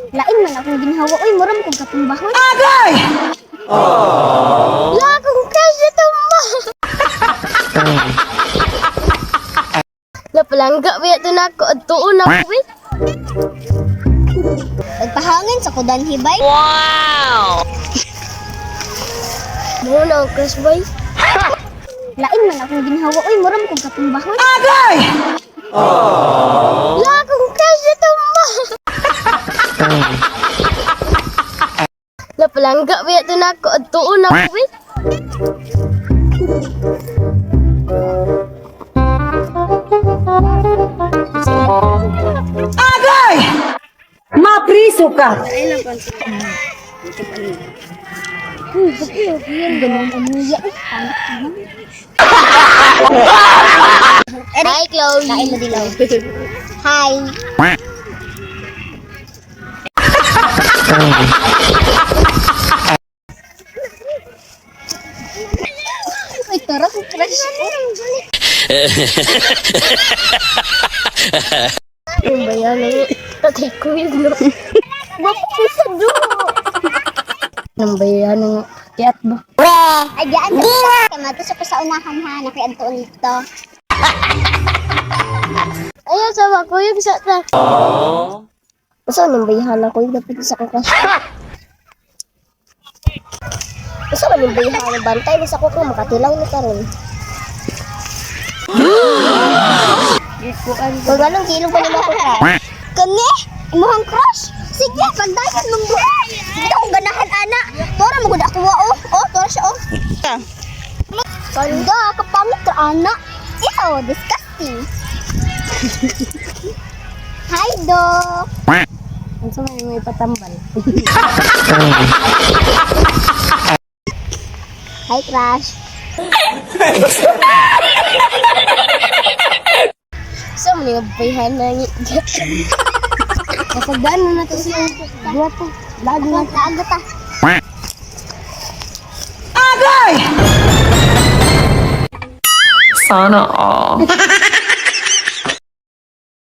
Lain man akong ginhawa. Uy, mura man kong katumbahon. Agay! La, akong crush na tumba. Napalangga ba ito na ako? Adtuon na ako eh. Nagpahangin sa kudan hibay. Wow! Mo na ang crush boy. Lain man akong ginhawa. Uy, mura man kong katumbahon. Agay! La, akong crush na tumba. Napalangga ba ito na ako? Adtuon na ako eh. Agay! Mapriso ka! Uy, bakit yan? Ganun ang niya. Hi, Chloe. Kain mo dilaw. Hi. Uy, tara, kung crush ko. Yung bayan na tatay ko yun, no? Bapo sa dulo. Yung bayan ng tiat ba? Ay, diyan. Kamato sa pasaunahan ha, nakiantoon dito. Ayaw sa ko yung sa ta. Usa nang bayahan ako yung dapat sa akong crush. Usa man yung bayahan bantay ni sa ko kung makatilaw ni karon. Kung anong kilo pa naman ako crush? Kani? Imuhang crush? Sige, pagdayon mong buhay. Hindi akong ganahan, ana. Tora mo gud ako oh. Oh, tora siya oh. Ganda, kapangit ra ana. Ew, disgusting. Hi, Dok. Ano may may patambal? Hi, crush. So, mali nga bayhan na nga. Kasagdan na nato siya. Guwapo. Lago na. Lago ta. Agay! Sana all.